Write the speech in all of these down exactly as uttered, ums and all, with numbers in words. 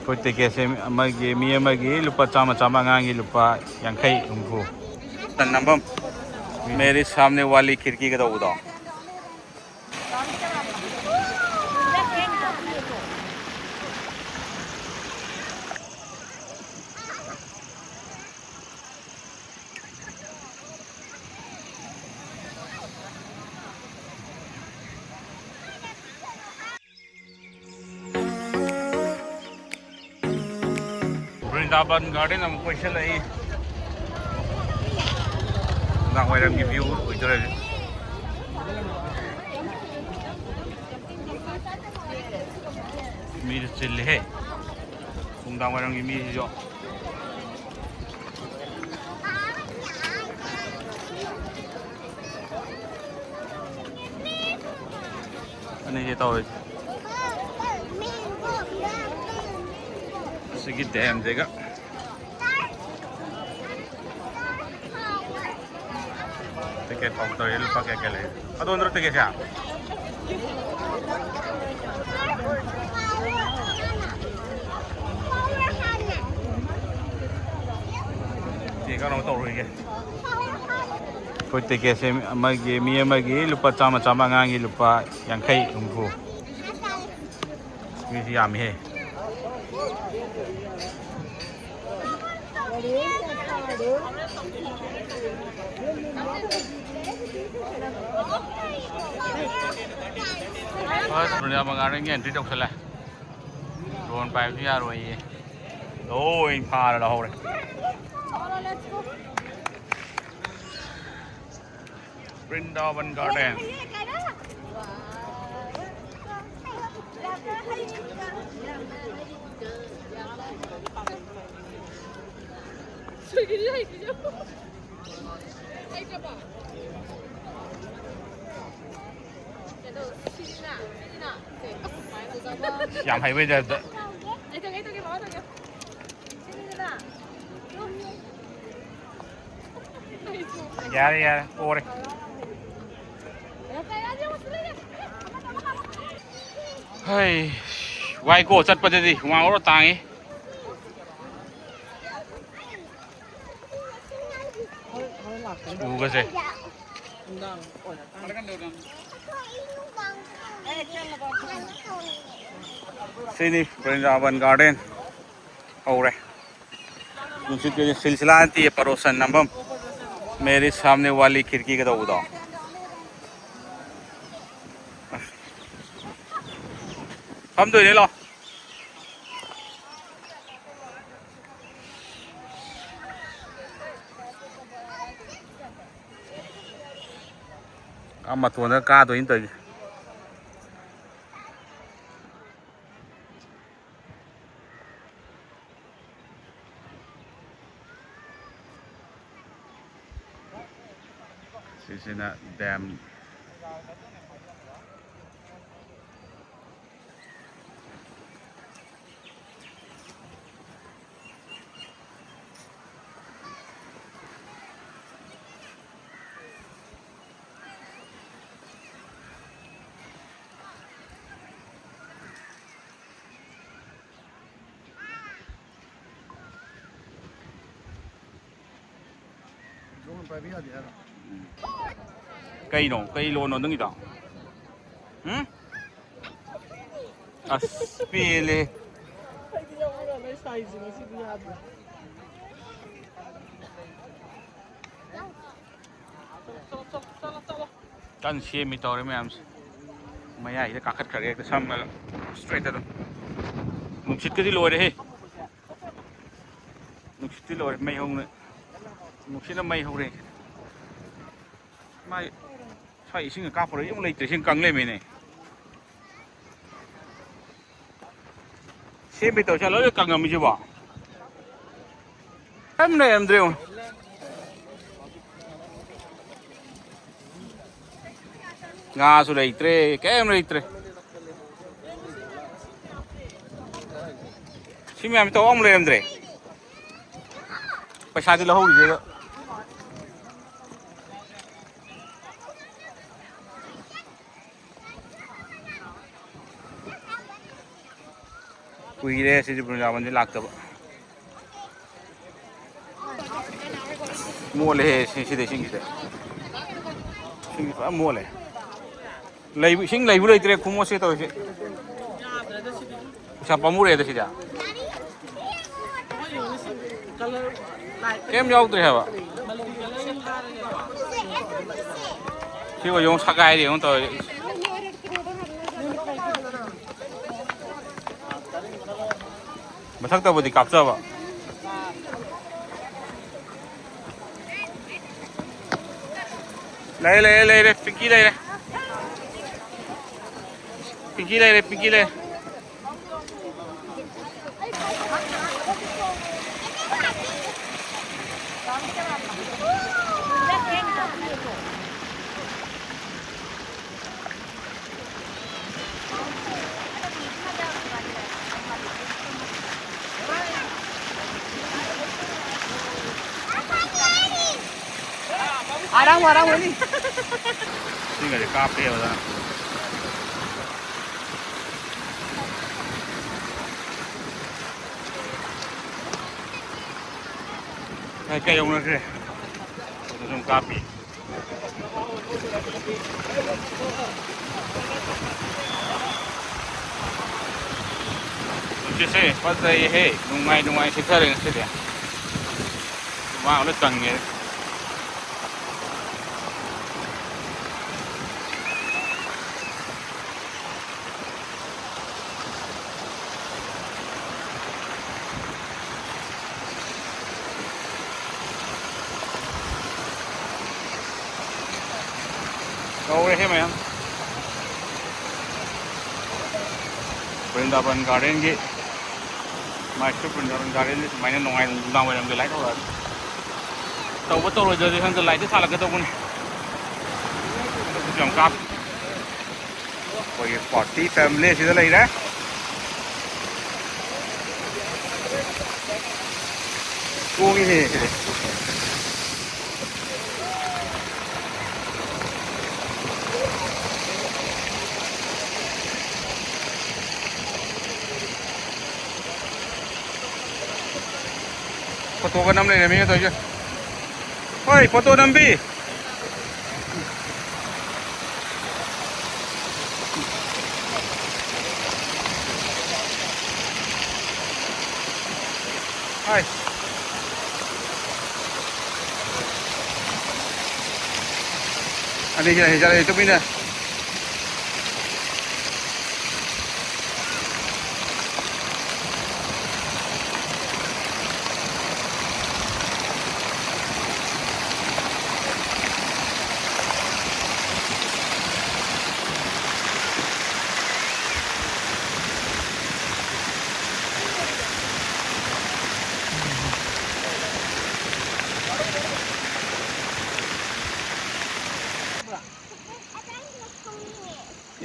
ꯑꯩꯈꯣꯏ ꯇꯤꯀꯦꯠꯁꯦ ꯑꯃꯒꯤ, ꯃꯤ ꯑꯃꯒꯤ ꯂꯨꯄꯥ ꯆꯥꯝꯃ, ꯆꯥꯝꯃ, ꯑꯉꯥꯡꯒꯤ ꯂꯨꯄꯥ ꯌꯥꯡꯈꯩ ꯍꯨꯝꯐꯨ꯫ ꯅꯝꯐꯝ, ꯃꯦꯔꯤ ꯁꯥꯝꯅꯦ ꯋꯥꯂꯤ ꯈꯤꯔꯀꯤ ꯀꯗꯧꯕꯗꯣ꯫ ꯕ꯭ꯔꯤꯟꯗꯥꯕꯟ ꯒꯥꯔꯗꯦꯟ ꯑꯃꯨꯛ ꯀꯣꯏꯁꯜꯂꯛꯏ꯫ ꯅꯨꯡꯗꯥꯡ ꯋꯥꯏꯔꯝꯒꯤ ꯚ꯭ꯌꯨ ꯑꯣꯏꯗꯣꯔꯦ꯫ ꯃꯤꯁꯨ ꯆꯤꯜꯂꯤꯍꯦ, ꯅꯨꯡꯗꯥꯡ ꯋꯥꯏꯔꯝꯒꯤ ꯃꯤꯁꯤꯁꯨ꯫ ꯑꯅꯤꯁꯦ ꯇꯧꯔꯤꯁꯦ꯫ ꯑꯁꯤꯒꯤ ꯗꯦꯝꯁꯤꯒ꯫ ꯇꯤꯀꯦꯠ ꯀꯥꯎꯟꯇꯔꯁꯦ ꯂꯨꯄꯥ ꯀꯌꯥ ꯀꯌꯥ ꯂꯩ? ꯑꯗꯣꯝꯗꯔꯣ ꯇꯤꯀꯦꯠꯁꯦ? ꯇꯤꯀꯦꯠ ꯀꯩꯅꯣ ꯇꯧꯔꯣꯏꯒꯦ꯫ ꯑꯩꯈꯣꯏ ꯇꯤꯀꯦꯠꯁꯦ ꯑꯃꯒꯤ, ꯃꯤ ꯑꯃꯒꯤ ꯂꯨꯄꯥ ꯆꯥꯝꯃ, ꯆꯥꯝꯃ, ꯑꯉꯥꯡꯒꯤ ꯂꯨꯄꯥ ꯌꯥꯡꯈꯩ ꯍꯨꯝꯐꯨ꯫ ꯃꯤꯁꯤ ꯌꯥꯝꯃꯤꯍꯦ꯫ ꯑꯁ, ꯕ꯭ꯔꯤꯟꯗꯥꯕꯟ ꯒꯥꯔꯗꯦꯟꯒꯤ ꯑꯦꯟꯇ꯭ꯔꯤ ꯇꯧꯁꯜꯂꯦ꯫ ꯗ꯭ꯔꯣꯟ ꯄꯥꯏꯕꯁꯨ ꯌꯥꯔꯣꯏꯌꯦ꯫ ꯂꯣꯏ ꯐꯥꯔ ꯂꯧꯍꯧꯔꯦ꯫ ꯕ꯭ꯔꯤꯟꯗꯥꯕꯟ ꯒꯥꯔꯗꯦꯟ꯫ ꯌꯥꯝ ꯍꯩꯕꯩ ꯇꯥꯏꯞꯇ꯫ ꯌꯥꯔꯦ, ꯌꯥꯔꯦ, ꯄꯣꯔꯦ꯫ ꯍꯩ, ꯋꯥꯏꯀꯣ ꯆꯠꯄꯗꯗꯤ ꯍꯨꯃꯥꯡ ꯑꯣꯔ ꯇꯥꯡꯉꯤ꯫ ꯎꯒꯁꯦ꯫ ꯁꯤꯅꯤ ꯕ꯭ꯔꯤꯟꯗꯥꯕꯟ ꯒꯥꯔꯗꯦꯟ ꯍꯧꯔꯦ꯫ ꯅꯨꯡꯁꯤꯠꯀꯤ ꯁꯤꯜꯁꯤꯂꯥ ꯅꯠꯇꯦ, ꯄꯔꯣꯁꯟ ꯅꯝꯐꯝ꯫ ꯃꯦꯔꯤ ꯁꯥꯝꯅꯦ ꯋꯥꯂꯤ ꯈꯤꯔꯀꯤꯒ ꯇꯧꯕꯗꯣ꯫ ꯐꯝꯗꯣꯏꯅꯦ ꯂꯥꯎ꯫ ꯑꯥ ꯃꯇꯣꯟꯗ ꯀꯥꯗꯣꯏꯅꯤ ꯇꯧꯔꯤꯁꯦ꯫ ꯁꯤꯁꯤꯅ ꯗꯦꯝ꯫ ꯗ꯭ꯔꯣꯟ ꯄꯥꯏꯕ ꯌꯥꯗꯦ ꯍꯥꯏꯔꯣ? ꯀꯩꯅꯣ? ꯀꯩ ꯂꯣꯟꯅꯣ ꯅꯪꯒꯤꯗꯣ? ꯎꯝ? ꯑꯁ, ꯄꯦꯜꯂꯦ꯫ ꯑꯩꯗꯤ ꯌꯥꯎꯔꯔꯣꯏ, ꯁꯥꯏꯁꯦ ꯉꯁꯤꯗꯤ ꯌꯥꯗ꯭ꯔꯦ꯫ ꯀꯟꯅ ꯁꯦꯝꯃꯤ ꯇꯧꯔꯤ ꯃꯌꯥꯝꯁꯦ꯫ ꯃꯌꯥꯏꯁꯤꯗ ꯀꯥꯈꯠꯈ꯭ꯔꯒꯦ ꯍꯦꯛꯇ ꯁꯝꯃꯒ straight ꯑꯗꯨꯝ꯫ ꯅꯨꯡꯁꯤꯠꯀꯗꯤ ꯂꯣꯏꯔꯦꯍꯦ꯫ ꯅꯨꯡꯁꯤꯠꯇꯤ ꯂꯣꯏꯔꯦ, ꯃꯩ ꯍꯧꯅ, ꯅꯨꯡꯁꯤꯠꯅ ꯃꯩ ꯍꯧꯔꯦ꯫ ꯃꯥꯏ ꯁ꯭ꯋꯥꯏ ꯏꯁꯤꯡꯒ ꯀꯥꯞꯄꯔꯣꯏ, ꯑꯃꯨꯛ ꯂꯩꯇ꯭ꯔꯦ, ꯏꯁꯤꯡ ꯀꯪ ꯂꯩꯔꯝꯃꯦꯅꯦ꯫ ꯁꯦꯝꯕꯩ ꯇꯧꯁꯦ ꯂꯣꯏ ꯀꯪꯉꯝꯃꯤꯁꯤꯕꯣ꯫ ꯀꯔꯤꯝ ꯂꯩꯔꯝꯗ꯭ꯔꯦ ꯌꯦꯡꯉꯣ꯫ ꯉꯥꯁꯨ ꯂꯩꯇ꯭ꯔꯦ, ꯀꯔꯤꯝ ꯂꯩꯇ꯭ꯔꯦ꯫ ꯁꯤ ꯃꯌꯥꯝ ꯇꯧ ꯑꯃꯨꯛ ꯂꯩꯔꯝꯗ꯭ꯔꯦ꯫ ꯄꯩꯁꯥꯗꯤ ꯂꯧꯍꯧꯔꯤꯁꯦ꯫ ꯀꯨꯏꯔꯦ ꯁꯤꯗꯤ ꯕ꯭ꯔꯤꯟꯗꯥꯕꯟꯗꯤ ꯂꯥꯛꯇꯕ꯫ ꯃꯣꯠꯂꯦꯍꯦ ꯁꯤ-, ꯁꯤꯗ ꯏꯁꯤꯡꯁꯤꯗ꯫ ꯏꯁꯤꯡꯁꯤ ꯐꯖꯅ ꯃꯣꯠꯂꯦ꯫ ꯂꯩꯕ, ꯏꯁꯤꯡ ꯂꯩꯕꯨ ꯂꯩꯇ꯭ꯔꯦ ꯈꯨꯃꯣꯠꯁꯦ ꯇꯧꯔꯤꯁꯦ꯫ ꯄꯩꯁꯥ ꯄꯥꯝꯃꯨꯔꯦꯗ ꯁꯤꯗꯤ꯫ ꯀꯩꯝ ꯌꯥꯎꯗ꯭ꯔꯦ ꯍꯥꯏꯕ꯫ ꯁꯤ ꯑꯣꯏ ꯌꯦꯡꯉꯨ, ꯁꯒꯥꯏꯔꯦ ꯌꯦꯡꯉꯨ ꯇꯧꯔꯤꯁꯦ꯫ ꯃꯊꯛꯇꯕꯨꯗꯤ ꯀꯥꯞꯆꯕ꯫ ꯂꯩꯔꯦ, ꯂꯩꯔꯦ, ꯂꯩꯔꯦ, ꯄꯤꯡꯀꯤ ꯂꯩꯔꯦ꯫ ꯄꯤꯡꯀꯤ ꯂꯩꯔꯦ, ꯄꯤꯡꯀꯤ ꯂꯩꯔꯦ꯫ ꯑꯔꯥꯡ ꯃꯔꯥꯡ ꯑꯣꯏꯅꯤ꯫ ꯁꯤꯒꯗꯤ ꯀꯥꯞꯄꯦ ꯑꯣꯖꯥ꯫ ꯀꯩ, ꯀꯩ ꯌꯧꯅꯈ꯭ꯔꯦ? ꯑꯗꯨ ꯁꯨꯝ ꯀꯥꯞꯄꯤ꯫ ꯅꯨꯡꯁꯤꯠꯁꯦ ꯐꯖꯩꯍꯦ, ꯅꯨꯡꯉꯥꯏ ꯅꯨꯡꯉꯥꯏ ꯁꯤꯠꯊꯔꯦ ꯉꯁꯤꯗꯤ꯫ ꯍꯨꯃꯥꯡ ꯂꯣꯏ ꯀꯪꯉꯦ꯫ ꯀꯧꯔꯦꯍꯦ ꯃꯌꯥꯝ꯫ ꯕ꯭ꯔꯤꯟꯗꯥꯕꯟ ꯒꯥꯔꯗꯦꯟꯒꯤ, ꯃꯥꯏꯁꯨ ꯕ꯭ꯔꯤꯟꯗꯥꯕꯟ ꯒꯥꯔꯗꯦꯟꯁꯦ ꯁꯨꯃꯥꯏꯅ ꯅꯨꯡꯉꯥꯏꯅ ꯅꯨꯡꯗꯥꯡ ꯋꯥꯏꯔꯝꯒꯤ ꯂꯥꯏꯠ ꯍꯧꯔꯛꯑꯗꯤ꯫ ꯇꯧꯕ ꯇꯧꯔꯣꯏꯗ꯭ꯔꯗꯤ ꯈꯪꯗꯦ, ꯂꯥꯏꯠꯇꯤ ꯊꯥꯜꯂꯛꯀꯦ ꯇꯧꯕꯅꯤ꯫ ꯑꯗꯨꯁꯨ ꯌꯥꯝ ꯀꯥꯞꯄꯤ꯫ ꯑꯩꯈꯣꯏꯒꯤ ꯄꯥꯔꯇꯤ ꯐꯦꯃꯤꯂꯤ ꯑꯁꯤꯗ ꯂꯩꯔꯦ꯫ ꯇꯣꯡꯉꯤꯍꯦ ꯁꯤꯗꯤ꯫ ꯐꯣꯇꯣꯒ ꯅꯝ ꯂꯩꯔꯝꯃꯤꯅꯦ ꯇꯧꯔꯤꯁꯦ꯫ ꯍꯣꯏ, ꯐꯣꯇꯣ ꯅꯝꯕꯤ꯫ ꯍꯣꯏ꯫ ꯑꯅꯤꯁꯤꯅ ꯍꯦꯟꯖꯜꯂꯛꯑꯦ ꯇꯨꯃꯤꯟꯅ꯫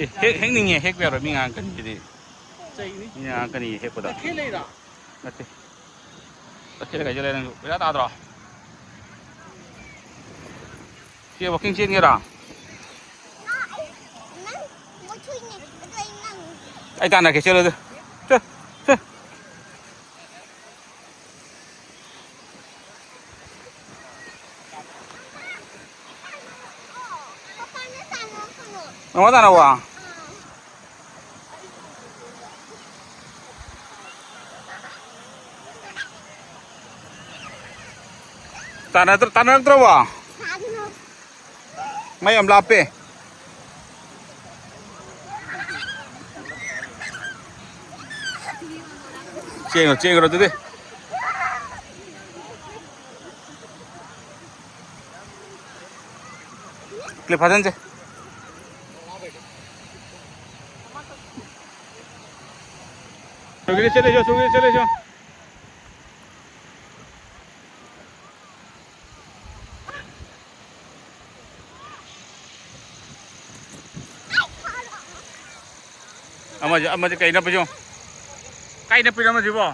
ꯑꯦ, ꯍꯦꯛ, ꯍꯦꯛꯅꯤꯡꯉꯦ, ꯍꯦꯛꯄ ꯌꯥꯔꯣꯏ, ꯃꯤ ꯉꯥꯡꯉꯛꯀꯅꯤ ꯁꯤꯗꯤ꯫ ꯆꯩꯅꯤ꯫ ꯃꯤ ꯉꯥꯡꯉꯛꯀꯅꯤ ꯍꯦꯛꯄꯗ꯫ ꯇꯈꯦꯜ ꯂꯩꯔꯣ? ꯅꯠꯇꯦ꯫ ꯇꯈꯦꯜ ꯀꯥꯏ ꯆꯠꯂꯦ ꯅꯪꯁꯨ? ꯕꯦꯔꯥ ꯇꯥꯗ꯭ꯔꯣ? ꯁꯤ ꯋꯥꯛꯀꯤꯡ ꯆꯦꯟꯒꯦꯔꯥ? ꯑꯩ ꯇꯥꯟꯅꯔꯛꯀꯦ, ꯆꯦꯜꯂꯨ ꯑꯗꯨ꯫ ꯆꯦꯜ, ꯆꯦꯜ꯫ ꯃꯃꯥ ꯇꯥꯟꯅꯧꯋꯣ꯫ ꯇꯥꯟꯅꯗ꯭ꯔ-, ꯇꯥꯟꯅꯔꯛꯇ꯭ꯔꯕꯣ? ꯃꯥ ꯌꯥꯝ ꯂꯥꯞꯄꯦ꯫ ꯆꯦꯟꯈ꯭ꯔꯣ, ꯆꯦꯟꯈ꯭ꯔꯣ ꯑꯗꯨꯗꯤ꯫ ꯀ꯭ꯂꯤꯞ ꯐꯥꯖꯟꯁꯦ꯫ ꯁꯨꯒꯤꯗ ꯆꯠꯂꯁꯤ, ꯁꯨꯒꯤꯗ ꯆꯠꯂꯁꯤ꯫ ꯑꯃꯁꯦ, ꯑꯃꯁꯦ ꯀꯩ ꯅꯞꯄꯤꯁꯦ ꯌꯦꯡꯉꯣ꯫ ꯀꯥꯏ ꯅꯞꯄꯤꯅꯣ ꯑꯃꯁꯤꯕꯣ?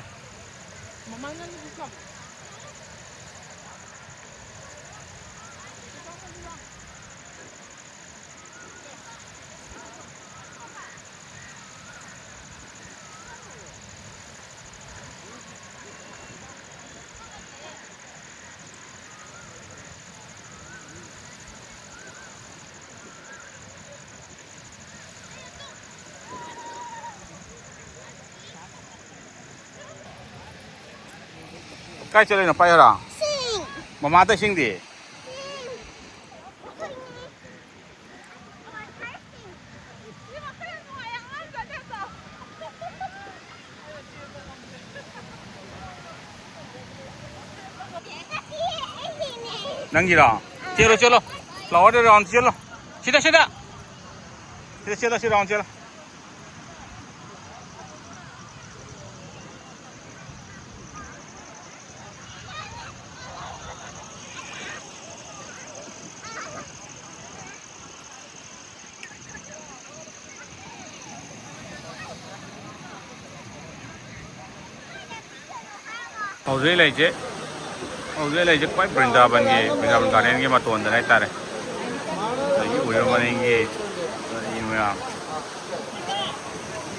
ꯀꯥꯏ ꯆꯠꯂꯤꯅꯣ? ꯄꯥꯏꯌꯨꯔꯣ? ꯁꯤꯡ꯫ ꯃꯃꯥꯗ ꯁꯤꯡꯗꯤ? ꯁꯤꯡ꯫ ꯅꯪꯒꯤꯔꯣ? ꯆꯦꯜꯂꯣ, ꯆꯦꯜꯂꯣ꯫ Flower round ꯆꯦꯜꯂꯣ꯫ ꯁꯤꯗ, ꯁꯤꯗ꯫ ꯁꯤꯗ ꯆꯦꯜꯂꯣ, ꯁꯤ round ꯆꯦꯜꯂꯣ꯫ ꯍꯧꯖꯤꯛ ꯂꯩꯁꯦ, ꯍꯧꯖꯤꯛ ꯂꯩꯁꯦ ꯈ꯭ꯋꯥꯏ ꯕ꯭ꯔꯤꯟꯗꯥꯕꯟꯒꯤ, ꯕ꯭ꯔꯤꯟꯗꯥꯕꯟ ꯒꯥꯔꯗꯦꯟꯒꯤ ꯃꯇꯣꯟꯗꯅꯦ ꯍꯥꯏꯇꯥꯔꯦ꯫ ꯑꯗꯒꯤ ꯎꯔꯤꯕ ꯃꯅꯤꯡꯒꯤ ꯀꯔꯤ ꯃꯌꯥꯝ,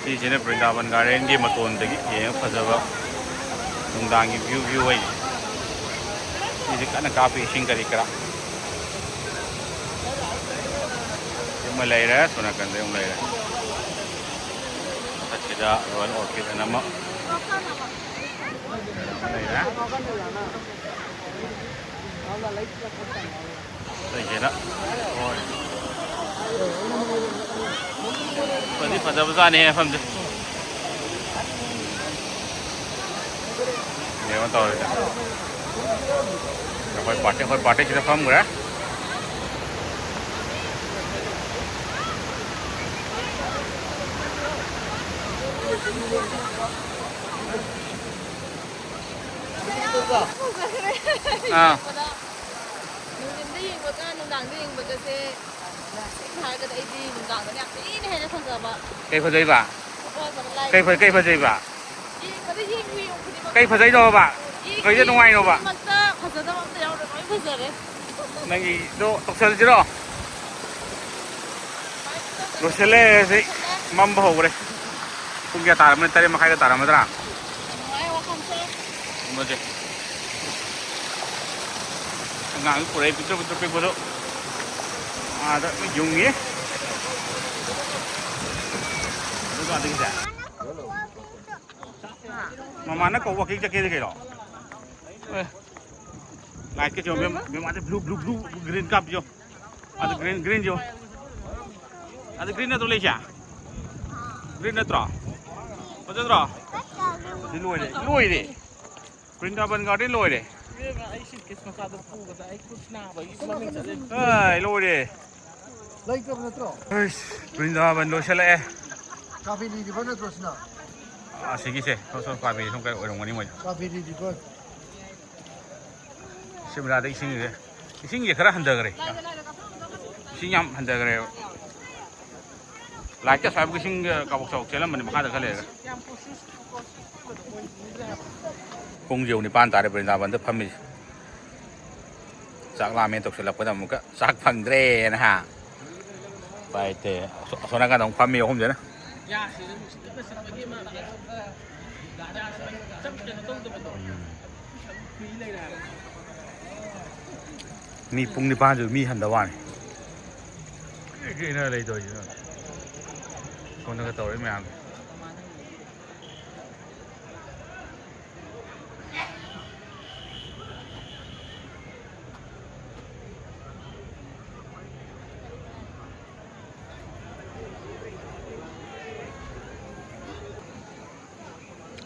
ꯁꯤꯁꯤꯅ ꯕ꯭ꯔꯤꯟꯗꯥꯕꯟ ꯒꯥꯔꯗꯦꯟꯒꯤ ꯃꯇꯣꯟꯗꯒꯤ ꯌꯦꯡꯉ ꯐꯖꯕ ꯅꯨꯡꯗꯥꯡꯒꯤ view, view ꯍꯥꯏꯁꯦ꯫ ꯁꯤꯁꯦ ꯀꯟꯅ ꯀꯥꯞꯄꯤ, ꯏꯁꯤꯡ ꯀꯔꯤ ꯀꯔꯥ꯫ ꯑꯃ ꯂꯩꯔꯦ, ꯁꯣꯝ ꯅꯥꯀꯟꯗ ꯑꯃ ꯂꯩꯔꯦ꯫ ꯃꯊꯛꯁꯤꯗ Royal Orchid ꯑꯅ ꯑꯃ ꯂꯩꯔꯦ꯫ ꯑꯇꯩꯁꯤꯅ, ꯍꯣꯏ꯫ ꯐꯗꯤ ꯐꯖꯕꯖꯥꯠꯅꯤꯍꯦ ꯃꯐꯝꯁꯦ꯫ ꯌꯦꯡꯉꯣ ꯇꯧꯔꯤꯁꯦ꯫ ꯑꯩꯈꯣꯏ ꯄꯥꯔꯇꯤ, ꯑꯩꯈꯣꯏ ꯄꯥꯔꯇꯤ ꯁꯤꯗ ꯐꯝꯈ꯭ꯔꯦ꯫ ꯑꯥ꯫ ꯅꯨꯡꯊꯤꯟꯗ ꯌꯦꯡꯕꯒ ꯅꯨꯡꯗꯥꯡꯗ ꯌꯦꯡꯕꯒꯁꯦ, ꯁꯦꯡꯅ ꯍꯥꯏꯔꯒꯗꯤ ꯑꯩꯗꯤ ꯅꯨꯡꯗꯥꯡꯗꯅ ꯌꯥꯝ ꯊꯤꯅ ꯍꯦꯟꯅ ꯐꯖꯕ꯫ ꯀꯩ ꯐꯖꯩꯕ? ꯐꯣꯇꯣ ꯐꯖꯕ ꯂꯥꯏ ꯀꯩ ꯐ-, ꯀꯩ ꯐꯖꯩꯕ? ꯌꯦꯡꯕꯗ ꯌꯦꯡꯕ ꯌꯦꯡꯕ ꯈꯨꯗꯤꯡꯃꯛ ꯀꯩ ꯐꯖꯩꯅꯣꯕ? ꯌꯦꯡꯕ ꯀꯩꯗ ꯌꯦꯡꯕ ꯅꯨꯡꯉꯥꯏꯅꯣꯕ? ꯈꯨꯗꯤꯡꯃꯛꯇ ꯐꯖꯗꯕ ꯑꯝꯇ ꯌꯥꯎꯗ꯭ꯔꯦ, ꯂꯣꯏ ꯐꯖꯔꯦ꯫ ꯅꯪꯒꯤꯗꯣ ꯇꯧꯁꯜꯂꯁꯤꯔꯣ? ꯂꯣꯏꯁꯤꯜꯂꯦ ꯍꯧꯖꯤꯛ꯫ ꯃꯝꯕ ꯍꯧꯈ꯭ꯔꯦ꯫ ꯄꯨꯡ ꯀꯌꯥ ꯇꯥꯔꯝꯃꯅꯤ? ꯇꯔꯦꯠ ꯃꯈꯥꯏꯒ ꯇꯥꯔꯝꯃꯗ꯭ꯔꯥ? ꯅꯨꯡꯉꯥꯏ ꯋꯥꯐꯝꯁꯦ꯫ ꯀꯨꯝꯕꯁꯦ꯫ ꯑꯉꯥꯡꯁꯨ ꯄꯨꯔꯛꯏ, ꯄꯤꯛꯇ꯭ꯔꯨ ꯄꯤꯛꯇ꯭ꯔꯨ ꯄꯤꯛꯄꯗꯣ꯫ ꯑꯥꯗ ꯌꯨꯡꯉꯤ꯫ ꯑꯗꯨꯒ ꯑꯗꯒꯤꯁꯦ꯫ ꯃꯃꯥꯅ ꯀꯧ ꯋꯥꯀꯤꯡ ꯆꯠꯀꯦꯗꯤ ꯀꯩꯅꯣ? ꯑꯦ, ꯂꯥꯏꯠꯀ ꯆꯣ, ꯃꯦꯝ, ꯃꯦꯝ, ꯑꯗ blue, blue, blue, green ꯀꯥꯞꯄꯤꯌꯣ꯫ ꯑꯗ green, green ꯌꯣ꯫ ꯑꯗ green ꯅꯠꯇ꯭ꯔꯣ ꯂꯩꯁꯦ? Green ꯅꯠꯇ꯭ꯔꯣ? ꯐꯖꯗ꯭ꯔꯣ? ꯁꯤ ꯂꯣꯏꯔꯦ, ꯂꯣꯏꯔꯦ꯫ ꯕ꯭ꯔꯤꯟꯗꯥꯕꯟ ꯒꯥꯔꯗꯦꯟ ꯂꯣꯏꯔꯦ꯫ ꯏꯕꯦꯝꯃ, ꯑꯩ suitcase ꯃꯆꯥꯗꯣ ꯄꯨꯕꯗ ꯑꯩ ꯈꯨꯠ ꯅꯥꯕꯒꯤ ꯃꯃꯤꯡ ꯆꯠꯂꯦ꯫ ꯑꯥꯏ, ꯂꯣꯏꯔꯦ꯫ ꯂꯩꯇ꯭ꯔꯕ ꯅꯠꯇ꯭ꯔꯣ? ꯑꯩꯁ, ꯕ꯭ꯔꯤꯟꯗꯥꯕꯟ ꯂꯣꯏꯁꯤꯜꯂꯛꯑꯦ꯫ ꯀꯥꯕꯦꯔꯤ river ꯅꯠꯇ꯭ꯔꯣ ꯁꯤꯅ? ꯑꯁꯤꯒꯤꯁꯦ, ꯁꯣꯝ, ꯁꯣꯝ ꯀꯥꯕꯦꯔꯤ ꯁꯣꯝ ꯀꯥꯏ ꯑꯣꯏꯔꯝꯒꯅꯤ ꯃꯣꯏ꯫ ꯀꯥꯕꯦꯔꯤ river꯫ ꯁꯤꯝꯂꯥꯗ ꯏꯁꯤꯡꯁꯦ, ꯏꯁꯤꯡꯁꯦ ꯈꯔ ꯍꯟꯊꯈ꯭ꯔꯦ꯫ ꯏꯁꯤꯡ ꯌꯥꯝ ꯍꯟꯊꯈ꯭ꯔꯦꯕ꯫ ꯂꯥꯏꯠꯀ ꯁ꯭ꯋꯥꯏꯕꯨꯛ ꯏꯁꯤꯡ ꯀꯥꯕꯣꯛ ꯆꯥꯎꯣꯛ ꯆꯦꯜꯂꯝꯕꯅꯤ ꯃꯈꯥꯗ ꯈꯔ ꯂꯩꯔꯒ꯫ ꯄꯨꯡꯁꯦ ꯅꯤꯄꯥꯟ ꯇꯥꯔꯦ ꯕ꯭ꯔꯤꯟꯗꯥꯕꯟꯗ ꯐꯝꯃꯤꯁꯦ꯫ ꯆꯥꯛ ꯂꯥꯝꯃꯦ ꯇꯧꯁꯜꯂꯛꯄꯗ ꯑꯃꯨꯛꯀ ꯆꯥꯛ ꯐꯪꯗ꯭ꯔꯦꯅ ꯍꯥ꯫ ꯎꯄꯥꯏ ꯂꯩꯇꯦ꯫ ꯑꯁꯣ-, ꯑꯁꯣꯝ ꯅꯥꯀꯟꯗ ꯑꯃꯨꯛ ꯐꯝꯃꯤ ꯑꯍꯨꯝꯁꯤꯅ꯫ ꯎꯝ꯫ ꯃꯤ ꯄꯨꯡ ꯅꯤꯄꯥꯟꯁꯨ ꯃꯤ ꯍꯟꯗ ꯋꯥꯅꯤ꯫ ꯀꯩꯅꯣ ꯂꯩꯗꯧꯔꯤꯁꯤꯅ? ꯁꯣꯝꯗꯒ ꯇꯧꯔꯤ ꯃꯌꯥꯝꯁꯦ꯫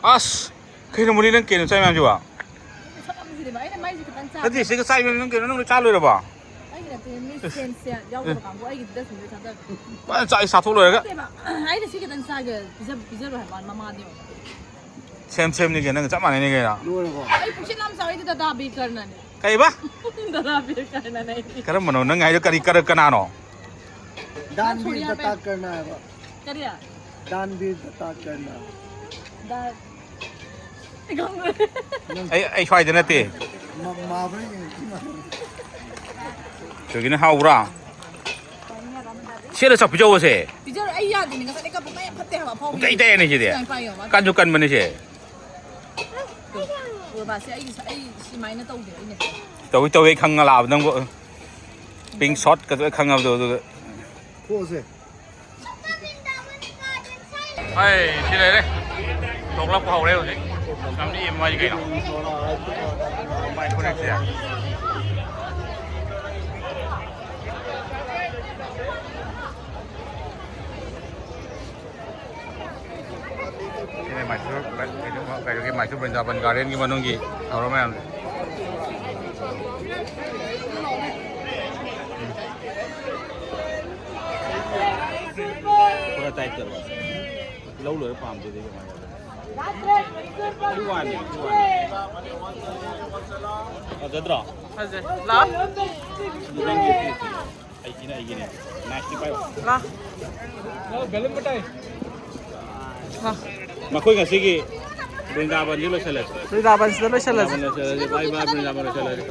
ꯑꯁ! ꯀꯩꯅꯣ ꯃꯨꯂꯤ, ꯅꯪ ꯀꯩꯅꯣ ꯆꯥꯏ ꯃꯌꯥꯝꯁꯤꯕꯣ? ꯁꯛ ꯌꯥꯝ ꯅꯨꯡꯁꯤꯗꯦꯕ꯫ ꯑꯩꯅ ꯃꯥꯏꯁꯦ ꯈꯤꯇꯪ ꯆꯥꯕ꯫ ꯅꯠꯇꯦ, ꯁꯤꯒ ꯆꯥꯏ ꯃꯌꯥꯝꯁꯤ ꯅꯪ ꯀꯩꯅꯣ? ꯅꯪ ꯂꯣꯏ ꯆꯥ ꯂꯣꯏꯔꯕꯣ? ꯑꯩꯒꯤ ꯅꯠꯇꯦ, ꯃꯤ ꯁꯦꯟꯁ ꯌꯥꯎꯗꯕ ꯀꯥꯡꯕꯨ ꯑꯩꯒꯤ dustbin ꯗ ꯊꯥꯗꯕ꯫ ꯐꯖꯅ ꯆꯥꯏ, ꯆꯥꯊꯣꯛ ꯂꯣꯏꯔꯒ꯫ ꯅꯠꯇꯦꯕ, ꯑꯩꯅ ꯁꯤ ꯈꯤꯇꯪ ꯆꯥꯒꯦ, ꯄꯤꯖ-, ꯄꯤꯖꯔꯣꯏ ꯍꯥꯏꯕ ꯃꯃꯥꯗꯤ ꯌꯦꯡꯉꯣ꯫ ꯁꯦꯝ ꯁꯦꯝꯅꯤ ꯀꯩꯅꯣ, ꯅꯪ ꯆꯞ ꯃꯥꯟꯅꯩꯅꯦ ꯀꯩꯅꯣ꯫ ꯂꯣꯏꯔꯕꯣ? ꯑꯩ ꯄꯨꯛꯁꯦ ꯌꯥꯝ ꯆꯥꯎꯔꯤꯗꯤ ꯗꯗꯥ ꯕꯤꯔ ꯀꯔꯅꯅꯦ꯫ ꯀꯩꯕ? ꯗꯗꯥ ꯕꯤꯔ ꯀꯔꯅꯅꯦ ꯑꯩꯗꯤ꯫ ꯀꯔꯝꯕꯅꯣ ꯅꯪ ꯍꯥꯏꯗꯣ? ꯀꯔꯤ, ꯀꯔ-, ꯀꯅꯥꯅꯣ? ꯗꯥꯟꯕꯤꯔ ꯁꯣꯔꯤ ꯍꯥꯏꯕ꯫ ꯗꯇꯥ ꯀꯔꯅ ꯍꯥꯏꯕ꯫ ꯀꯔꯤ? ꯗꯥꯟꯕꯤꯔ ꯗꯇꯥ ꯀꯔꯅ꯫ ꯗꯥ-, ꯑꯩ ꯈꯪꯗ꯭ꯔꯦ꯫ ꯑꯩ, ꯑꯩ ꯁ꯭ꯋꯥꯏꯗ ꯅꯠꯇꯦ꯫ ꯃ-, ꯃꯥꯕ꯭ꯔꯥ ꯌꯦꯡꯉꯛꯈꯤꯅ꯫ ꯀꯩꯒꯤꯅꯣ ꯍꯥꯎꯕ꯭ꯔꯥ? ꯁꯦꯠꯂ ꯆꯥꯎ ꯄꯤꯖꯧꯑꯣꯁꯦ꯫ ꯄꯤꯖꯔꯣꯏ, ꯑꯩ ꯌꯥꯗꯦꯅꯦ, ꯉꯁꯥꯏꯗꯩ ꯀꯞꯄ ꯃꯥ ꯌꯥꯝ ꯐꯠꯇꯦ ꯍꯥꯏꯕ ꯑꯐꯥꯎꯕꯤ꯫ ꯄꯨꯡꯀꯩ ꯇꯩꯅꯦ ꯁꯤꯗꯤ꯫ ꯁꯤ ꯌꯥꯝ ꯄꯥꯏ ꯌꯦꯡꯉꯣ ꯃꯥ꯫ ꯀꯟꯁꯨ ꯀꯟꯕꯅꯦ ꯁꯤ꯫ ꯎꯔꯕ? ꯁꯤ ꯑꯩ, ꯑꯩ ꯁꯨꯃꯥꯏꯅ ꯇꯧꯗꯦ ꯑꯩꯅ꯫ ꯇꯧꯏ, ꯇꯧꯏ, ꯑꯩ ꯈꯪꯉ ꯂꯥꯛꯑꯕ ꯅꯪꯕꯨ꯫ Pink short ꯀꯗꯣ ꯑꯩ ꯈꯪꯉꯕꯗꯣ ꯑꯗꯨꯒ꯫ ꯊꯣꯛꯑꯁꯦ꯫ ꯍꯩ, ꯁꯤ ꯂꯩꯔꯦ꯫ ꯊꯣꯛꯂꯛꯄ ꯍꯧꯔꯦ ꯍꯧꯖꯤꯛ꯫ ꯌꯥꯝ ꯂꯤꯛꯑꯦ ꯃꯥꯏꯁꯦ ꯀꯩꯅꯣ? ꯃꯥꯏ ꯈꯨꯂꯤꯛꯁꯦ꯫ ꯁꯤꯅꯦ ꯃꯥꯏꯁꯣꯔ, ꯀꯩꯅꯣ, ꯀꯩꯅꯣꯒꯤ ꯃꯥꯏꯁꯣꯔ ꯕ꯭ꯔꯤꯟꯗꯥꯕꯟ ꯒꯥꯔꯗꯦꯟꯒꯤ ꯃꯅꯨꯡꯒꯤ ꯊꯧꯔꯝ ꯃꯌꯥꯝꯁꯦ꯫ ꯄꯨꯔꯥ ꯇꯥꯏꯠ ꯇꯧꯔꯣ꯫ ꯂꯧ ꯂꯣꯏꯔ ꯄꯥꯝꯗꯦꯗꯤ ꯀꯃꯥꯏꯅ ꯇꯧꯗꯣꯏꯅꯣ? ꯇꯨ ꯋꯥꯟꯅꯤ, ꯇꯨ ꯋꯥꯟꯅꯤ꯫ ꯐꯖꯗ꯭ꯔꯣ? ꯐꯖꯩ꯫ ꯂꯥꯎ꯫ ꯑꯗꯨ ꯅꯪꯒꯤ ꯑꯩꯒꯤꯅꯦ, ꯑꯩꯒꯤꯅꯦ꯫ ꯅꯥꯏꯛꯀꯤ ꯄꯥꯏꯌꯣ꯫ ꯂꯥꯎ꯫ ꯂꯥꯎ꯫ ꯃꯈꯣꯏ ꯉꯁꯤꯒꯤ ꯕ꯭ꯔꯤꯟꯗꯥꯕꯟꯁꯤ ꯂꯣꯏꯁꯤꯜꯂꯁꯤ꯫ ꯕ꯭ꯔꯤꯟꯗꯥꯕꯟꯁꯤꯗ ꯂꯣꯏꯁꯤꯜꯂꯁꯤ꯫ ꯕ꯭ꯔꯤꯟꯗꯥꯕꯟ ꯂꯣꯏꯁꯤꯜꯂꯁꯤ꯫ ꯕꯥꯏ ꯕꯥꯏ, ꯕ꯭ꯔꯤꯟꯗꯥꯕꯟ ꯂꯣꯏꯁꯤꯜꯂꯁꯤ꯫